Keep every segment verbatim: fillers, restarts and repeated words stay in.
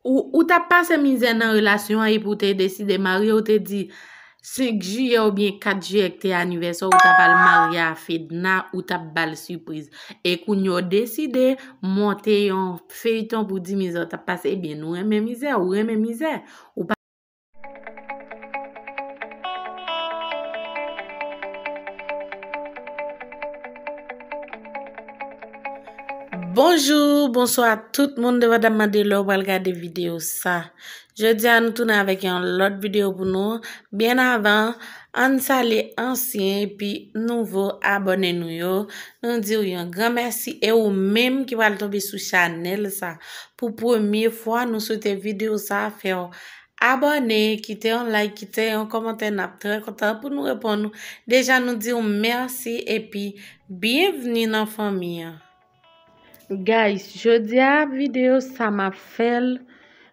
ou, ou t ap pase mizè nan relasyon an epi w te deside marye, ou te di senk jiyè oubyen kat jiyè ki te anivèsè w, ou t ap al marye a Fedna, ou t ap ba l sipriz. E kounye a w deside monte yon feyton pou di mizè w t ap pase. Ebyen, nou renmen mizè, ou renmen mizè. Ou pa Bonjou, bonswa tout moun, depandaman de lè w pral gade videyo sa. Jodi a nou tounen avèk yon lòt videyo pou nou. Byen avan, ann salye ansyen epi nouvo abòne nou yo. Nou di w yon gran mèsi e ou menm ki pral tonbe sou chanèl sa pou premye fwa, nou swete videyo sa fè w abòne, kite yon like, kite yon kòmantè, n ap trè kontan pou nou reponn ou. Deja nou di w mèsi epi byenvni nan fanmi an. Guys, jodi a videyo sa m ap fè l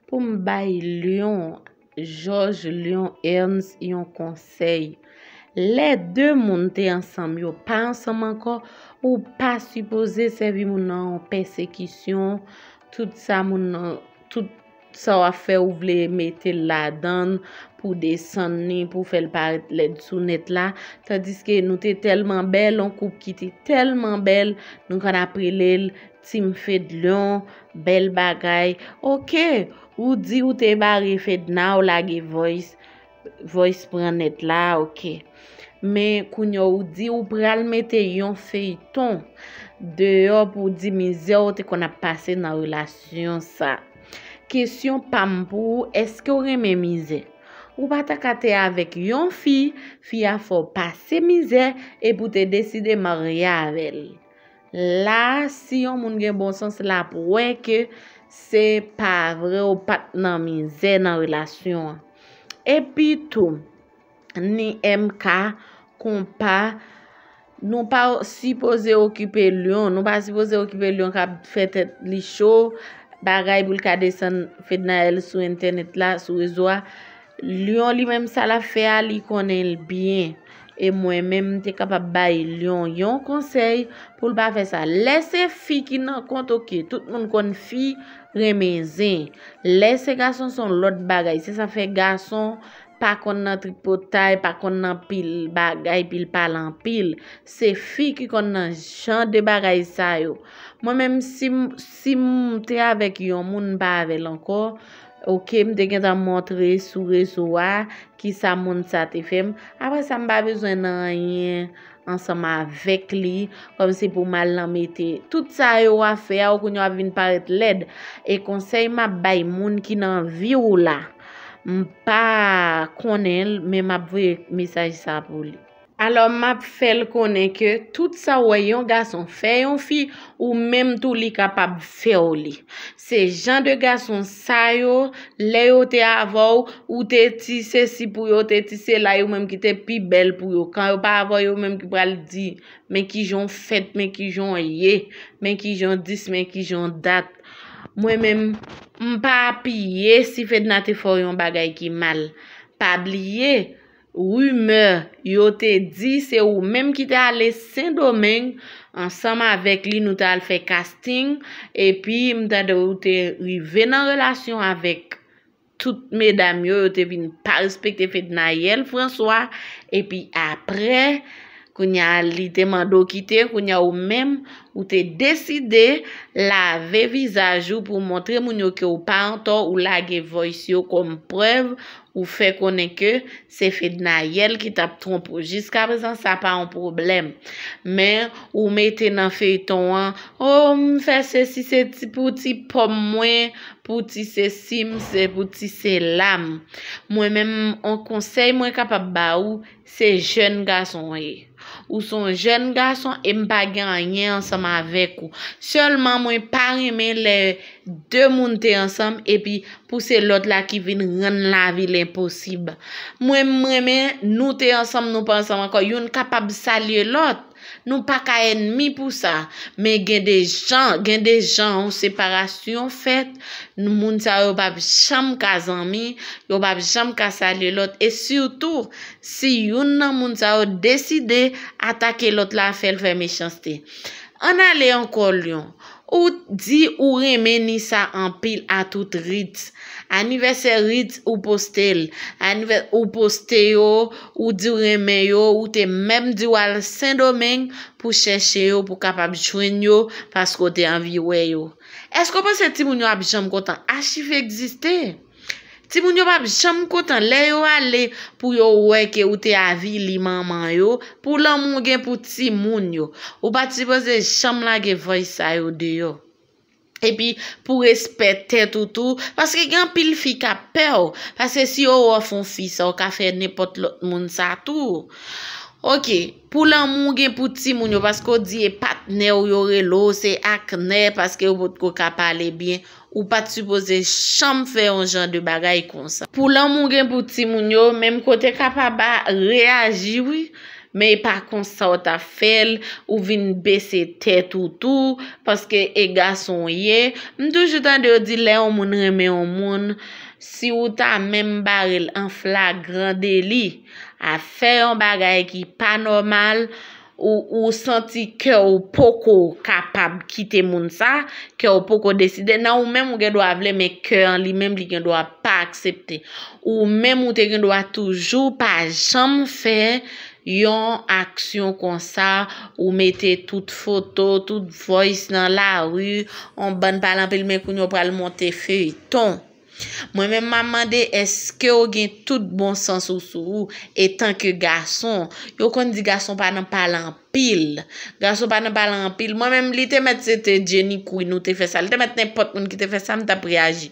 pou m bay Lyon, Georges Lyon Ernst yon konsèy. Lè de moun te ansanm, yo pa ansanm ankò, ou pa sipoze sèvi moun nan an pèsekisyon, tout sa moun nan, tout sa w ap fè, ou vle mete l ladan l pou desann li, pou fè l parèt lèd sou nèt la. Tandiske nou te tèlman bèl, yon koup ki te tèlman bèl, nou konn ap rele l Team Fedlyon, bèl bagay. Oke, ou di ou te bare Fedna, ou lage voice, voice pran nèt la, oke. Men kounye a ou di ou pral mete yon feyton deyò pou w di mizè w te konn ap pase nan relasyon sa. Kesyon pa m pou ou, èske w renmen mizè? Ou pa ta ka te avèk yon fi, fi a fè w pase mizè epi w te deside marye avè l. La, si yon moun gen bon sans, l ap wè ke se pa vre, ou pa t nan mizè nan relasyon an. Epi tou, ni M K, Konpa, nou pa sipoze okipe Lyon, nou pa sipoze okipe Lyon k ap fè tèt li cho, bagay pou l ka desann Fednaelle sou entènèt la, sou rezo a. Lyon li menm sa l ap fè a, li konnen l byen. E mwen menm, m te kapab bay Lyon yon konsèy pou l pa fè sa. Lè se fi ki nan kont, oke, tout moun konn fi renmen zen. Lè se gason, se yon lòt bagay. Se sa fè gason pa konn nan tripotay, pa konn nan pil bagay, pil pale anpil. Se fi ki konn nan jan de bagay sa yo. Mwen menm, si m, si m te avèk yon moun, m pa avè l ankò, oke, m te gentan montre sou rezo a kisa moun sa te fè m. Apre sa, m pa bezwen nan anyen ansanm avèk li, kòmsi pou m al nan mete tout sa yo w ap fè a, ou kounye a w ap vin parèt lèd. E konsèy m ap bay moun ki nan vi w la, m pa konnen l, men m ap voye mesaj sa pou li. Alò, m ap fè l konnen ke tout sa w wè yon gason fè yon fi, ou menm tou li kapab fè w li. Se jan de gason sa yo, lè yo te avè w, ou te ti sesi pou yo, ou te ti sela, yo menm ki te pi bèl pou yo. Kan yo pa avè w, yo menm ki pral di, men kijan w fèt, men kijan w ye, men kijan w dis, men kijan w dat. Mwen menm, m pa apiye si Fedna te fè w yon bagay ki mal. Pa bliye, rimè, yo te di se ou menm ki te ale Sendomeng ansanm avèk li, nou te al fè casting, epi m tande ou te rive nan relasyon avèk tout medam yo, yo te vin pa respekte Fednaelle François, epi apre, kounye a li te mande w kite, kounye a ou menm, ou te deside lave vizaj ou pou w montre moun yo ke w pa antò, ou lage voice yo kòm prèv, ou fè konnen ke se Fednaelle ki t ap twonpe w. Jiskaprezan, sa pa yon pwoblèm. Men, ou mete nan feyton an, o, m fè sesi, se ti pou ti pòm mwen, pou ti sesi m, se pou ti sela m. Mwen menm, on konsèy mwen kapab ba ou, se jèn gason w ye. Ou se yon jèn gason e m pa gen anyen ansanm avèk ou. Sèlman mwen pa renmen lè de moun te ansanm epi pou se lòt la ki vin rann lavi l enposib. Mwen, m renmen nou te ansanm, nou pa ansanm ankò. Youn kapab salye lòt. Nou pa ka ènmi pou sa. Men gen de jan, gen de jan yon separasyon fèt, moun sa yo p ap janm ka zanmi, yo p ap janm ka salye lòt. E sitou, si youn nan moun sa yo deside atake lòt la, fè l fè mechanste. Ann ale ankò Lyon. Ou di ou renmen Nisa anpil a tout Ritz. Anivèsè Ritz ou poste l. Anivè, ou poste yo, ou di w renmen yo, ou te menm di w al Sendomeng pou chèche yo, pou kapab jwenn yo, paske w te anvi wè yo. Èske w panse timoun yo ap janm kontan? Achiv egziste. Timoun yo p ap janm kontan lè yo ale pou yo wè ke ou te avili manman yo, pou lanmou w gen pou timoun yo. Ou pa t sipoze janm lage voice sa yo deyò. Epi pou respè tèt ou tou, paske gen anpil fi k ap pè w, paske si yo wè w fè yon fi sa, w ka fè nenpòt lòt moun sa tou. Ok, pou lanmou w gen pou timoun yo, paske w di e patnè w yo rele w, se aknè, paske yo potko ka pale byen, ou pa t sipoze janm fè yon jan de bagay konsa. Pou lanmou w gen pou timoun yo, menm kote kapab a reyaji wi, men e pa konsa w t ap fè l, ou vin bese tèt ou tou, paske e gason w ye. M toujou tande yo di lè yon moun renmen yon moun, si ou ta menm bare l an flagran deli, a fè yon bagay ki pa nòmal, ou, ou santi kè w poko kapab kite moun sa, kè w poko deside, nan ou menm ou gen dwa vle, men kè an li menm li gen dwa pa aksepte. Ou menm ou te gen dwa toujou pa janm fè yon aksyon konsa, ou mete tout foto, tout voice nan lari, on bann pale anpil, men kounye w pral monte feyton. Mwen menm m ap mande, èske w gen tout bon sans ou sou ou, etanke gason? Yo konn di gason pa nan pale anpil. Gason pa nan pale anpil. Mwen menm, li te mèt se te Jenny Queen ou te fè sa. Li te mèt nenpòt moun ki te fè sa, m t ap reyaji.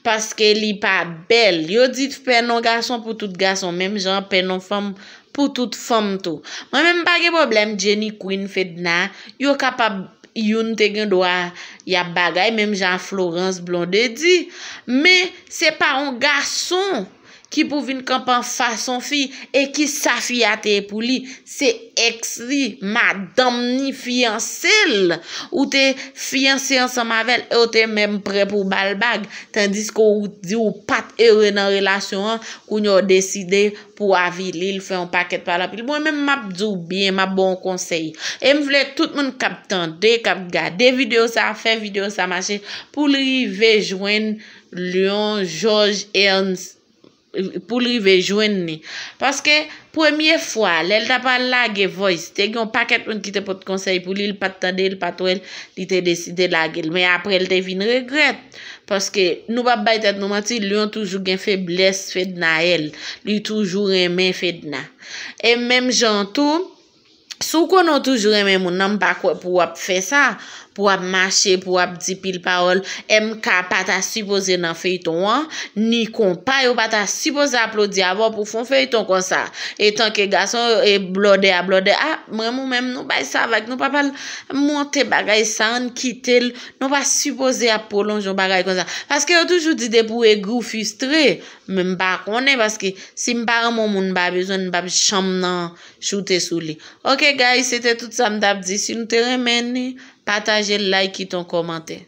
Paske li pa bèl. Yo di pè non gason pou tout gason, menm jan pè non fanm pou tout fanm tou. Mwen menm, m pa gen pwoblèm Jenny Queen, Fedna. Yo kapab, youn te gen dwa y ap bagay, menm jan Florence Blondedy. Men, se pa yon gason ki pou vin kanpe anfas yon fi, e ki sa fi a te ye pou li, se èks li, madanm ni, fiyanse l, ou te fiyanse ansanm avè l, e w te menm prè pou w ba l bag, tandiske ou di ou pa t ere nan relasyon an, kounye a w deside pou w avili l, fè yon pakèt pale anpil. Mwen menm, m ap di w byen, m ap ba w yon konsèy. E m vle tout moun k ap tande, k ap gade videyo sa, fè videyo sa mache pou l rive jwenn Léon Georges Ernst, pou l rive jwenn li. Paske premye fwa, lè l t ap al lage voice, te gen yon pakèt moun ki te pot konsèy pou li, li pa t tande, li pa t wè l, li te deside lage l. Men apre, l te vin regrèt. Paske nou p ap bay tèt nou manti, Léon toujou gen feblès Fednaelle. Li toujou renmen Fedna. E menm jan tou, si w konnen w toujou renmen moun nan, m pa kwè pou w ap fè sa, pou w ap mache, pou w ap di pil pawòl. M K pa ta sipoze nan feyton an, ni konpa yo pa ta sipoze aplodi avè w pou w fè yon feyton konsa. Etanke gason, e blòdè a, blòdè a, mwen m ou menm, nou bay sa vag, nou pa pral monte bagay sa, ann kite l, nou pa sipoze ap pwolonje yon bagay konsa. Paske yo toujou di depi w egri, w fistre. Men m pa konnen, paske si m pa renmen yon moun, m pa bezwen l, m p ap janm nan choute sou li. Ok, guys, se te tout sa m t ap di. Si nou te renmen li, pataje l, like, kite yon kòmantè.